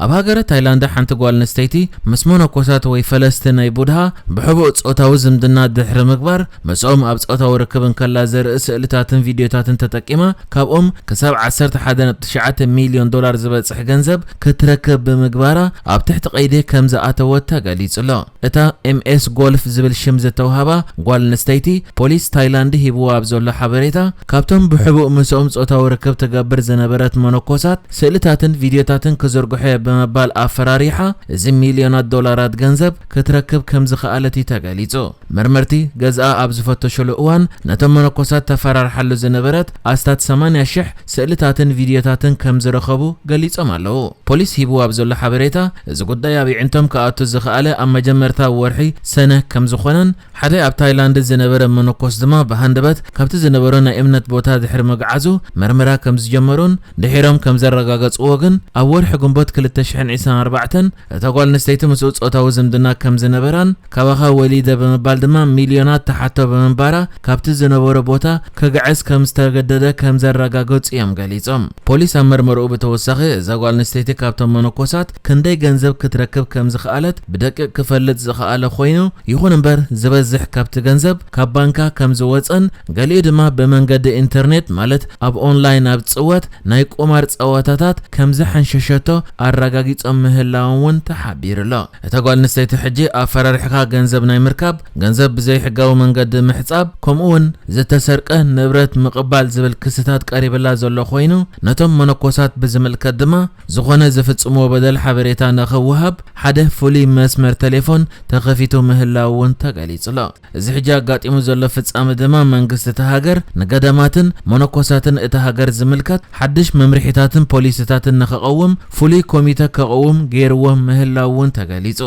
ኣብ ሃገረ ታይላንድ ሓንቲ ጓል ኣንስተይቲ ምስ መነኮሳት ወይ ፈለስቲ ናይ ቡድሃ ብሕቡእ ጾታዊ ዝምድና ድሕሪ ምግባር፣ ምስኦም ኣብ ጾታዊ ርክብ እንከላ ዘርኢ ስእልታትን ቪድዮታትን ተጠቂማ፣ ካብኦም ክሳብ ዓሰርተ ሓደ ነጥቢ ትሽዓተ ሚልዮን ዶላር ዝበጽሕ ገንዘብ ክትረክብ ብምግባራ ኣብ ትሕቲ ቀይዲ ከም ዝኣተወት ተገሊጹ ኣሎ። እታ ኤምኤስ ጎልፍ ዝብል ሽም ዝተውሃባ ጓል ኣንስተይቲ፣ ፖሊስ ታይላንድ ሂብዋ ኣብ ዘሎ ሓበሬታ፣ ካብቶም ብሕቡእ ምስኦም ጾታዊ ርክብ ትገብር ዝነበረት መነኮሳት ስእልታትን ቪድዮታትን ክዝርግሖ እየ ብምባል ኣፈራሪሓ፣ እዚ ሚልዮናት ዶላራት ገንዘብ ክትረክብ ከም ዝኸኣለት እዩ ተገሊጹ። መርመርቲ ገዝኣ ኣብ ዝፈተሸሉ እዋን፣ ነቶም መነኮሳት ተፈራርሓሉ ዝነበረት ኣስታት ሰማንያ ሽሕ ስእልታትን ቪድዮታትን ከም ዝረኸቡ ገሊጾም ኣለዉ። ፖሊስ ሂብዎ ኣብ ዘሎ ሓበሬታ፣ እዚ ጉዳይ ኣብ ይዕንቶም ክኣቱ ዝኸኣለ ኣብ መጀመርታ ወርሒ ሰነ ከም ዝኾነን፣ ሓደ ኣብ ታይላንድ ዝነበረ መነኮስ ድማ ብሃንደበት ካብቲ ዝነበሮ ናይ እምነት ቦታ ድሕሪ ምግዓዙ መርመራ ከም ዝጀመሩን ድሒሮም ከም ዘረጋገጽዎ ግን ኣብ ወርሒ ግንቦት ክልተ ሽሕን ዕስራን ኣርባዕተን እታ ጓል ኣንስተይቲ ምስኡ ጾታዊ ዝምድና ከም ዝነበራን፣ "ካባኻ ወሊደ" ብምባል ድማ ሚልዮናት ተሓቶ ብምንባራ ካብቲ ዝነበሮ ቦታ ክግዕዝ ከም ዝተገደደ ከም ዘረጋገጹ እዮም ገሊጾም። ፖሊስ ኣብ መርመርኡ ብተወሳኺ፣ እዛ ጓል ኣንስተይቲ ካብቶም መነኮሳት ክንደይ ገንዘብ ክትረክብ ከም ዝኸኣለት ብደቂቕ ክፈልጥ ዝኸኣለ ኮይኑ፣ ይኹን እምበር ዝበዝሕ ካብቲ ገንዘብ ካብ ባንካ ከም ዝወጸን፣ ገሊኡ ድማ ብመንገዲ ኢንተርኔት፣ ማለት ኣብ ኦንላይን ኣብ ዝጽወት ናይ ቁማር ጸዋታታት ከም ዘሐንሸሸቶ ኣረጋጊጾም ምህላዎም እውን ተሓቢሩ ኣሎ። እታ ጓል ኣንስተይቲ ሕጂ ኣፈራሪሕኻ ገንዘብ ናይ ምርካብ፣ ገንዘብ ብዘይሕጋዊ መንገዲ ምሕጻብ፣ ከምኡ እውን ዝተሰርቀ ንብረት ምቕባል ዝብል ክስታት ቀሪብላ ዘሎ ኮይኑ፣ ነቶም መነኮሳት ብዝምልከት ድማ ዝኾነ ዝፍጽምዎ በደል ሓበሬታ ንኽወሃብ ሓደ ፍሉይ መስመር ቴሌፎን ተኸፊቱ ምህላው እውን ተገሊጹ ኣሎ። እዚ ሕጂ ኣጋጢሙ ዘሎ ፍጻመ ድማ መንግስቲ እታ ሃገር ንገዳማትን መነኮሳትን እታ ሃገር ዝምልከት ሓድሽ መምርሒታትን ፖሊሲታትን ንኽቐውም ፍሉይ ኮሚተ ከቐውም ገይርዎ ምህላው እውን ተገሊጹ።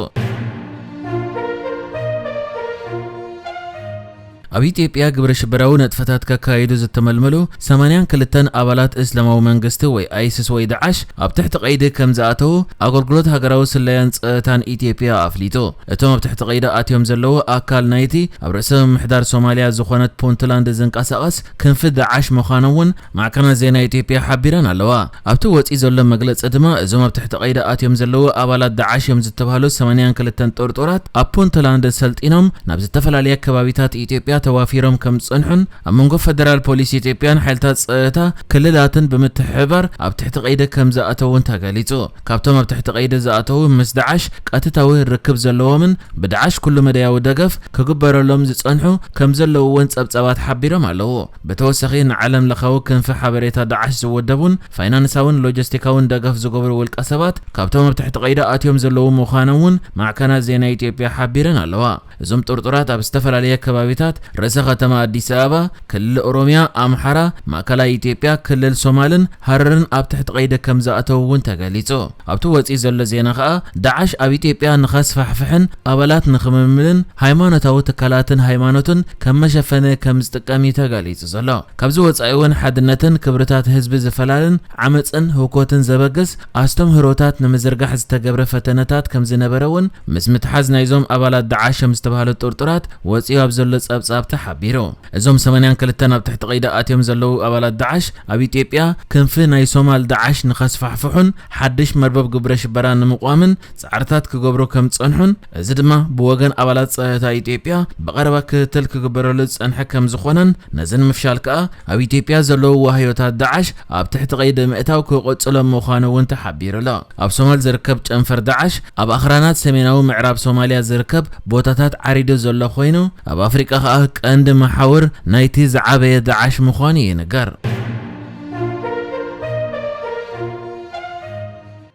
ኣብ ኢትዮጵያ ግብረ ሽበራዊ ንጥፈታት ከካይዱ ዝተመልመሉ ሰማንያን ክልተን ኣባላት እስላማዊ መንግስቲ ወይ ኣይስስ ወይ ዳዓሽ ኣብ ትሕቲ ቀይዲ ከም ዝኣተዉ ኣገልግሎት ሃገራዊ ስለያን ጸጥታን ኢትዮጵያ ኣፍሊጡ። እቶም ኣብ ትሕቲ ቀይዲ ኣትዮም ዘለዉ ኣካል ናይቲ ኣብ ርእሰ ምምሕዳር ሶማልያ ዝኾነት ፑንትላንድ ዝንቀሳቐስ ክንፊ ዳዓሽ ምዃኖም እውን ማዕከናት ዜና ኢትዮጵያ ሓቢረን ኣለዋ። ኣብቲ ወጺኡ ዘሎ መግለጺ ድማ፣ እዞም ኣብ ትሕቲ ቀይዲ ኣትዮም ዘለዉ ኣባላት ዳዓሽ እዮም ዝተባህሉ ሰማንያን ክልተን ጥርጡራት ኣብ ፑንትላንድ ሰልጢኖም ናብ ዝተፈላለየ ከባቢታት ኢትዮጵያ ተዋፊሮም ከም ዝጸንሑን፣ ኣብ መንጎ ፈደራል ፖሊስ ኢትዮጵያን ሓይልታት ጸጥታ ክልላትን ብምትሕብባር ኣብ ትሕቲ ቀይዲ ከም ዝኣተዉን ተገሊጹ። ካብቶም ኣብ ትሕቲ ቀይዲ ዝኣተዉ ምስ ዳዓሽ ቀጥታዊ ርክብ ዘለዎምን ብዳዓሽ ኩሉ መዳያዊ ደገፍ ክግበረሎም ዝጸንሑ ከም ዘለዉ እውን ጸብጻባት ሓቢሮም ኣለዉ። ብተወሳኺ ንዓለም ለኻዊ ክንፊ ሓበሬታ ዳዓሽ ዝወደቡን ፋይናንሳውን ሎጂስቲካውን ደገፍ ዝገብሩ ውልቀ ሰባት ካብቶም ኣብ ትሕቲ ቀይዲ ኣትዮም ዘለዉ ምዃኖም እውን ማዕከናት ዜና ኢትዮጵያ ሓቢረን ኣለዋ። እዞም ጥርጡራት ኣብ ዝተፈላለየ ከባቢታት ርእሰ ከተማ ኣዲስ ኣበባ፣ ክልል ኦሮሚያ፣ ኣምሓራ፣ ማእከላይ ኢትዮጵያ፣ ክልል ሶማልን ሃረርን ኣብ ትሕቲ ቀይዲ ከም ዝኣተዉ እውን ተገሊጹ። ኣብቲ ወጺኡ ዘሎ ዜና ከኣ፣ ዳዓሽ ኣብ ኢትዮጵያ ንኸስፋሕፍሕን ኣባላት ንኽምልምልን ሃይማኖታዊ ትካላትን ሃይማኖትን ከም መሸፈኒ ከም ዝጥቀም እዩ ተገሊጹ ዘሎ። ካብዚ ወጻኢ እውን ሓድነትን ክብርታት ህዝቢ ዝፈላልን ዓመጽን ህውኮትን ዘበግስ ኣስተምህሮታት ንምዝርጋሕ ዝተገብረ ፈተነታት ከም ዝነበረ እውን ምስ ምትሓዝ ናይዞም ኣባላት ዳዓሽ ከም ዝተባህሉ ጥርጡራት ወጺኡ ኣብ ዘሎ ጸብጻብ ተሓቢሩ። እዞም ሰማንያን ክልተን ኣብ ትሕቲ ቀይዲ ኣትዮም ዘለዉ ኣባላት ዳዓሽ ኣብ ኢትዮጵያ ክንፊ ናይ ሶማል ዳዓሽ ንኸስፋሕፍሑን ሓድሽ መርበብ ግብረ ሽበራ ንምቋምን ጻዕርታት ክገብሩ ከም ዝጸንሑን፣ እዚ ድማ ብወገን ኣባላት ጸጥታ ኢትዮጵያ ብቐረባ ክትትል ክግበረሉ ዝጸንሐ ከም ዝኾነን፣ ነዚ ንምፍሻል ከኣ ኣብ ኢትዮጵያ ዘለዉ ዋህዮታት ዳዓሽ ኣብ ትሕቲ ቀይዲ ምእታው ክቕጽሎም ምዃኑ እውን ተሓቢሩ ኣሎ። ኣብ ሶማል ዝርከብ ጨንፈር ዳዓሽ ኣብ ኣኽራናት ሰሜናዊ ምዕራብ ሶማልያ ዝርከብ ቦታታት ዓሪዱ ዘሎ ኮይኑ፣ ኣብ ኣፍሪቃ ከኣ ቀንዲ መሓውር ናይቲ ዝዓበየ ዳዓሽ ምዃኑ ይንገር።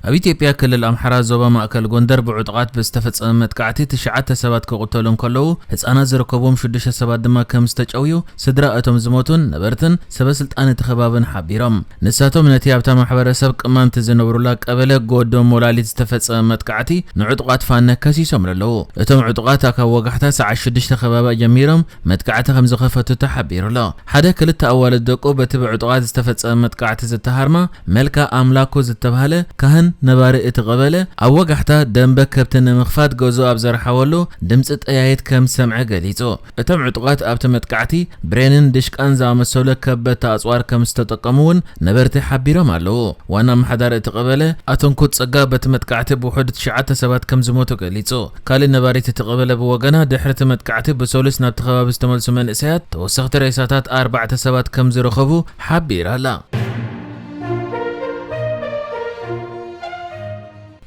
ኣብ ኢትዮጵያ ክልል ኣምሓራ ዞባ ማእከል ጎንደር ብዕጡቓት ብዝተፈጸመ መጥቃዕቲ ትሽዓተ ሰባት ክቕተሉ እንከለዉ፣ ህጻናት ዝርከብዎም ሽዱሽተ ሰባት ድማ ከም ዝተጨውዩ ስድራ እቶም ዝሞቱን ነበርትን ሰበ ስልጣን እቲ ከባብን ሓቢሮም። ንሳቶም ነቲ ኣብታ ማሕበረሰብ ቅማምቲ ዝነብሩላ ቀበሌ ጎዶ ሞላሊት ዝተፈጸመ መጥቃዕቲ ንዕጡቓት ፋነ ከሲሶም ኣለዉ። እቶም ዕጡቓት ካብ ወጋሕታ ሰዓት ሽዱሽተ ከባቢ ጀሚሮም መጥቃዕቲ ከም ዝኸፈቱ ተሓቢሩ ኣሎ። ሓደ ክልተ ኣዋልድ ደቁ በቲ ብዕጡቓት ዝተፈጸመ መጥቃዕቲ ዝተሃርማ መልካ ኣምላኮ ዝተባህለ ካህን ነባሪ እቲ ቀበለ ኣብ ወጋሕታ ደንበ ከብቲ ንምኽፋት ገዝኡ ኣብ ዘርሓወሉ ድምፂ ጠያይት ከም ዝሰምዐ ገሊጹ። እቶም ዕጡቓት ኣብቲ መጥቃዕቲ ብሬንን ድሽቃን ዝኣመሰሉ ከበድቲ ኣጽዋር ከም ዝተጠቀሙ እውን ነበርቲ ሓቢሮም ኣለዉ። ዋና ኣመሓዳሪ እቲ ቀበለ ኣቶ እንኩት ጸጋ በቲ መጥቃዕቲ ብውሑድ ትሽዓተ ሰባት ከም ዝሞቱ ገሊጹ። ካልእ ነባሪት እቲ ቀበለ ብወገና ድሕሪ እቲ መጥቃዕቲ ብሰሉስ ናብቲ ከባቢ ዝተመልሱ መንእሰያት ተወሰኽቲ ሬሳታት ኣርባዕተ ሰባት ከም ዝረኸቡ ሓቢራ ኣላ።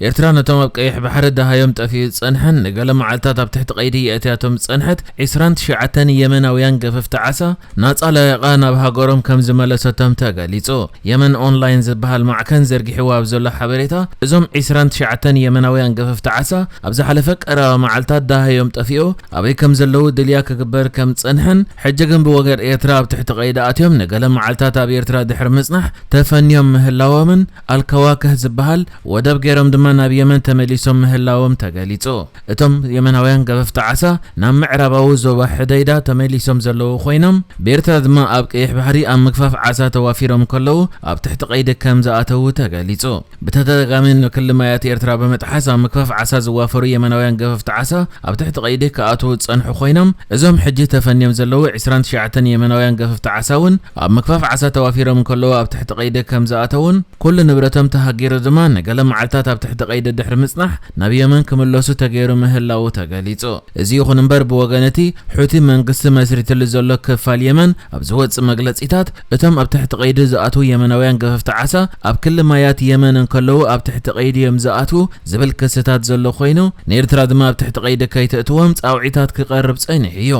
ኤርትራ ነቶም ኣብ ቀይሕ ባሕሪ ደሃዮም ጠፊኡ ዝጸንሐን ንገለ መዓልታት ኣብ ትሕቲ ቀይዲ የእትያቶም ዝጸንሐት ዒስራን ትሽዓተን የመናውያን ገፈፍቲ ዓሳ ናጻ ለቂቓ ናብ ሃገሮም ከም ዝመለሰቶም ተገሊጹ። የመን ኦንላይን ዝበሃል ማዕከን ዘርጊሕዎ ኣብ ዘሎ ሓበሬታ፣ እዞም ዒስራን ትሽዓተን የመናውያን ገፈፍቲ ዓሳ ኣብ ዝሓለፈ ቀረባ መዓልታት ደሃዮም ጠፊኡ ኣበይ ከም ዘለዉ ድልያ ክግበር ከም ዝጸንሐን፣ ሕጂ ግን ብወገን ኤርትራ ኣብ ትሕቲ ቀይዲ ኣትዮም ንገለ መዓልታት ኣብ ኤርትራ ድሕሪ ምጽናሕ ተፈንዮም ምህላዎምን ኣልካዋክህ ዝበሃል ወደብ ገይሮም ድማ ናብ የመን ተመሊሶም ምህላዎም ተገሊጹ። እቶም የመናውያን ገፈፍቲ ዓሳ ናብ ምዕራባዊ ዞባ ሕደይዳ ተመሊሶም ዘለዉ ኮይኖም፣ ብኤርትራ ድማ ኣብ ቀይሕ ባሕሪ ኣብ ምግፋፍ ዓሳ ተዋፊሮም ከለዉ ኣብ ትሕቲ ቀይዲ ከም ዝኣተዉ ተገሊጹ። ብተደጋጋሚ ንክሊ ማያት ኤርትራ ብምጥሓስ ኣብ ምግፋፍ ዓሳ ዝዋፈሩ የመናውያን ገፈፍቲ ዓሳ ኣብ ትሕቲ ቀይዲ ክኣትዉ ዝጸንሑ ኮይኖም፣ እዞም ሕጂ ተፈንዮም ዘለዉ ዒስራን ትሽዓተን የመናውያን ገፈፍቲ ዓሳ እውን ኣብ ምግፋፍ ዓሳ ተዋፊሮም ከለዉ ኣብ ትሕቲ ቀይዲ ከም ዝኣተዉን፣ ኩሉ ንብረቶም ተሃጊሩ ድማ ንገለ መዓልታት ኣብ ትሕቲ ቀይዲ ድሕሪ ምጽናሕ ናብ የመን ክምለሱ ተገይሩ ምህላዉ ተገሊጹ። እዚ ይኹን እምበር ብወገን እቲ ሑቲ መንግስቲ መስሪትሉ ዘሎ ክፋል የመን ኣብ ዝወጽእ መግለጺታት፣ እቶም ኣብ ትሕቲ ቀይዲ ዝኣትዉ የመናውያን ገፈፍቲ ዓሳ ኣብ ክሊ ማያት የመን እንከለዉ ኣብ ትሕቲ ቀይዲ እዮም ዝኣትዉ ዝብል ክስታት ዘሎ ኮይኑ፣ ንኤርትራ ድማ ኣብ ትሕቲ ቀይዲ ከይተእትዎም ጻውዒታት ክቐርብ ጸኒሑ እዩ።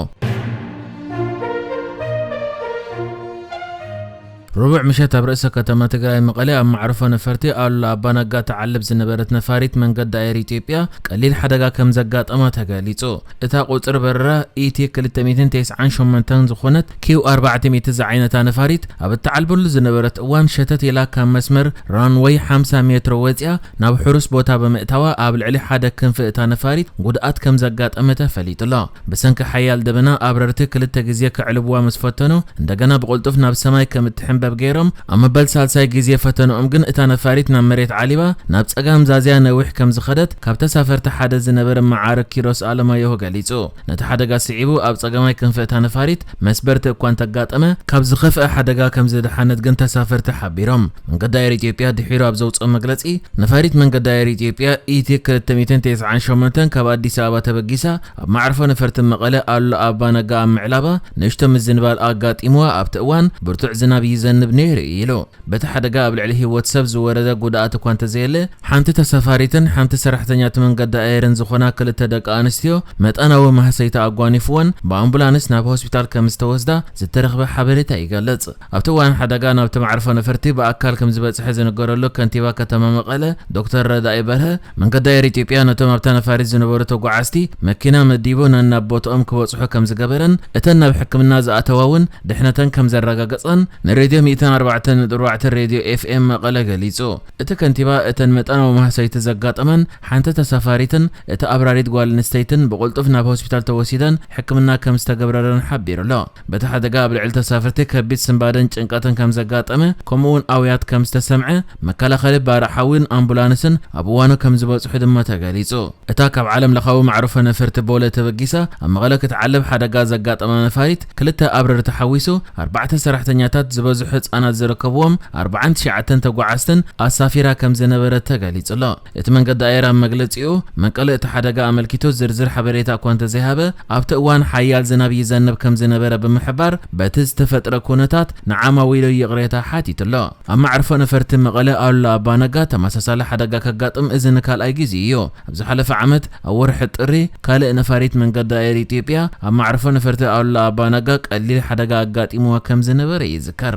ረቡዕ ምሸት ኣብ ርእሰ ከተማ ትግራይ መቐለ ኣብ መዕርፎ ነፈርቲ ኣሉላ ኣባነጋ ትዓልብ ዝነበረት ነፋሪት መንገዲ ኣየር ኢትዮጵያ ቀሊል ሓደጋ ከም ዘጋጠማ ተገሊጹ። እታ ቁጽሪ በረራ ኢቲ ክልተ ሚእትን ተስዓን ሸሞንተን ዝኾነት ኪው ኣርባዕተ ሚእቲ ዝዓይነታ ነፋሪት ኣብ እትዓልበሉ ዝነበረት እዋን ሸተት ኢላ ካብ መስመር ራንወይ ሓምሳ ሜትሮ ወጺኣ ናብ ሕሩስ ቦታ ብምእታዋ ኣብ ልዕሊ ሓደ ክንፊ እታ ነፋሪት ጉድኣት ከም ዘጋጠመ ተፈሊጡ ኣሎ። ብሰንኪ ሓያል ደበና ኣብረርቲ ክልተ ግዜ ክዕልብዋ ምስ ፈተኑ፣ እንደገና ብቕልጡፍ ናብ ሰማይ ከም እትሕንበብ ገይሮም፣ ኣብ መበል ሳልሳይ ግዜ ፈተንኦም ግን እታ ነፋሪት ናብ መሬት ዓሊባ ናብ ጸጋም ዛዝያ ነዊሕ ከም ዝኸደት ካብ ተሳፈርቲ ሓደ ዝነበረ መዓርግ ኪሮስ ኣለማየሁ ገሊጹ። ነቲ ሓደጋ ስዒቡ ኣብ ጸጋማይ ክንፊ እታ ነፋሪት መስበርቲ እኳ እንተጋጠመ፣ ካብ ዝኸፍአ ሓደጋ ከም ዝደሓነት ግን ተሳፈርቲ ሓቢሮም። መንገዲ ኣየር ኢትዮጵያ ድሒሩ ኣብ ዘውጽኦ መግለጺ፣ ነፋሪት መንገዲ ኣየር ኢትዮጵያ ኢቲ ክልተ ሚእትን ተስዓን ሸሞንተን ካብ ኣዲስ ኣበባ ተበጊሳ ኣብ መዕርፎ ነፈርቲ መቐለ ኣሉላ ኣባ ነጋ ኣብ ምዕላባ ንእሽቶ ምዝንባል ኣጋጢምዋ ኣብቲ እዋን ብርቱዕ ዝናብ ይዘንብ ነይሩ እዩ ኢሉ። በቲ ሓደጋ ኣብ ልዕሊ ህይወት ሰብ ዝወረደ ጉድኣት እኳ እንተዘየለ፣ ሓንቲ ተሳፋሪትን ሓንቲ ሰራሕተኛ እቲ መንገዲ ኣየርን ዝኾና ክልተ ደቂ ኣንስትዮ መጠናዊ ማህሰይቲ ኣጓኒፍወን ብኣምቡላንስ ናብ ሆስፒታል ከም ዝተወስዳ ዝተረኽበ ሓበሬታ ይገልጽ። ኣብቲ እዋን ሓደጋ ናብቲ መዕርፎ ነፈርቲ ብኣካል ከም ዝበጽሐ ዝነገረሉ ከንቲባ ከተማ መቐለ ዶክተር ረዳኢ በርሀ፣ መንገዲ ኣየር ኢትዮጵያ ነቶም ኣብታ ነፋሪት ዝነበሩ ተጓዓዝቲ መኪና መዲቡ ነናብ ቦትኦም ክበጽሑ ከም ዝገበረን እተን ናብ ሕክምና ዝኣተዋ እውን ድሕነተን ከም ዘረጋገጸን ንሬድዮ ሚእትን ኣርባዕተን ነጥቢ ኣርባዕተ ሬድዮ ኤፍኤም መቐለ ገሊጹ። እቲ ከንቲባ እተን መጠናዊ ማህሰይቲ ዘጋጠመን ሓንቲ ተሳፋሪትን እቲ ኣብራሪት ጓል ኣንስተይትን ብቕልጡፍ ናብ ሆስፒታል ተወሲደን ሕክምና ከም ዝተገብረለን ሓቢሩ ኣሎ። በቲ ሓደጋ ኣብ ልዕሊ ተሳፈርቲ ከቢድ ስንባደን ጭንቀትን ከም ዘጋጠመ፣ ከምኡውን ኣውያት ከም ዝተሰምዐ፣ መከላኸሊ ባርዕ ሓዊን ኣምቡላንስን ኣብ እዋኑ ከም ዝበጽሑ ድማ ተገሊጹ። እታ ካብ ዓለም ለኻዊ መዕርፎ ነፈርቲ ቦሌ ተበጊሳ ኣብ መቐለ ክትዓልብ ሓደጋ ዘጋጠማ ነፋሪት፣ ክልተ ኣብረርቲ ሓዊሱ ኣርባዕተ ሰራሕተኛታት ዝበዝሑ ህጻናት ዝርከብዎም ኣርባዓን ትሽዓተን ተጓዓዝትን ኣሳፊራ ከም ዝነበረት ተገሊጹ ኣሎ። እቲ መንገዲ ኣየር ኣብ መግለጺኡ፣ መቀለ እቲ ሓደጋ ኣመልኪቱ ዝርዝር ሓበሬታ እኳ እንተዘይሃበ፣ ኣብቲ እዋን ሓያል ዝናብ ይዘንብ ከም ዝነበረ ብምሕባር፣ በቲ ዝተፈጥረ ኩነታት ንዓማዊሉ ይቕሬታ ሓቲቱ ኣሎ። ኣብ መዕርፎ ነፈርቲ መቐለ ኣሉላ ኣባ ነጋ ተመሳሳሊ ሓደጋ ከጋጥም እዚ ንካልኣይ ግዜ እዩ። ኣብ ዝሓለፈ ዓመት ኣብ ወርሒ ጥሪ ካልእ ነፋሪት መንገዲ ኣየር ኢትዮጵያ ኣብ መዕርፎ ነፈርቲ ኣሉላ ኣባ ነጋ ቀሊል ሓደጋ ኣጋጢምዋ ከም ዝነበረ ይዝከር።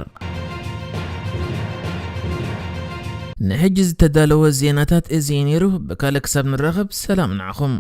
ንሕጂ ዝተዳለወ ዜናታት እዚ እዩ ነይሩ። ብካልእ ክሳብ ንራኸብ ሰላም ንዓኹም።